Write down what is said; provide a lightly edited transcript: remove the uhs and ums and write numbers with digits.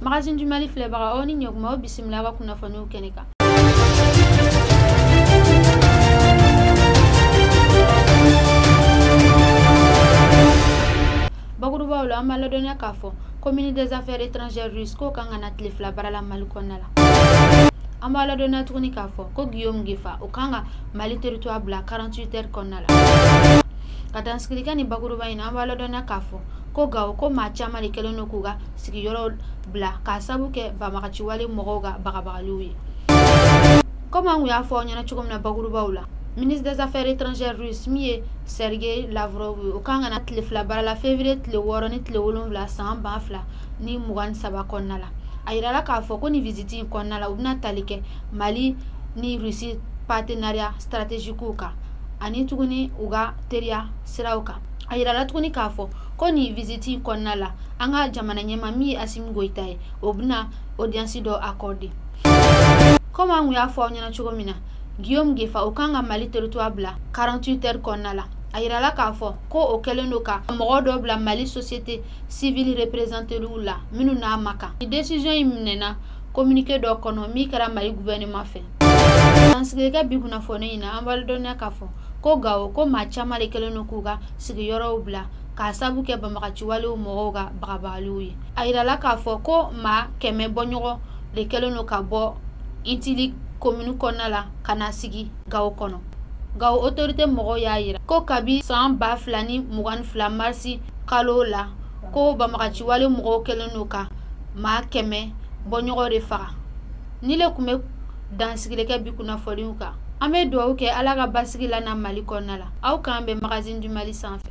Magazine du Mali filɛbaga, aw ni ɲɛkuma, aw bisimila aw ka kunnafoniw kɛnɛ kan. Bakurubaw la, an b'a ladɔnniya k'a fɔ ko ministre des affaires étrangères russe k'o kan ka na tile 2 baara la Mali kɔnɔna la. An b'a ladɔnniya tuguni k'a fɔ ko Guillaume Ngefa o kan ka Mali territoire bila 48 heures kɔnɔna la. Ka dansigili kɛ nin bakuruba in na, an b'a ladɔnniya k'a fɔ ko Gawo ko maa caman de kɛlen don k'u ka sigiyɔrɔ bila k'a sabu kɛ banbagaciwale mɔgɔw ka bagabagaliw ye. Komi an kun y'a fɔ aw ɲɛna cogo min na bakurubaw la, ministre des affaires étrangères russe min ye Sergei Lavrov ye, o kan ka na tile 2 baara la février tile 6 ni tile 7 san 2023 kɔnɔna la. A yirala k'a fɔ ko nin visite in kɔnɔna la, u bɛna tali kɛ Mali ni Russie partenariat stratégique kan ani tuguni u ka teriya siraw kan. A yirala tuguni k'a fɔ ko nin visite in kɔnɔna la, an ka jamana ɲɛmaa min ye Assimi Goïta ye, o bɛna audience dɔ accorder. Komi an kun y'a fɔ aw ɲɛna cogo min na, Guillaume Ngefa o kan ka Mali territoire bila 48 heures kɔnɔna la. A yirala k'a fɔ ko o kɛlen don ka mɔgɔ dɔ bila Mali société civile représentée la minnu n'a ma kan. Ni décision in minɛna communiqué dɔ kɔnɔ min kɛra Mali gouvernement fɛ. Dansigili kɛ bi kunnafoni in na, an b'a ladɔnniya k'a fɔ ko Gawo ko maa caman de kɛlen don k'u ka sigiyɔrɔw bila k'a sabu kɛ banbagaciwalew mɔgɔw ka bagabagaliw ye. A yirala k'a fɔ ko maa 100 bɔɲɔgɔn de kɛlen don ka bɔ Intili commune kɔnɔna la ka na sigi Gawo kɔnɔ. Gawo autorité mɔgɔw y'a yira ko kabi san 2022 marisi kalo la, ko banbagaciwale mɔgɔw kɛlen don ka maa 100 bɔɲɔgɔn de faga. Ni le kun bɛ dansigili kɛ bi kunnafoniw kan. An bɛ dugawu kɛ Ala ka basigi lana Mali kɔnɔna la. Aw k'an bɛn Magazine du Mali sanfɛ.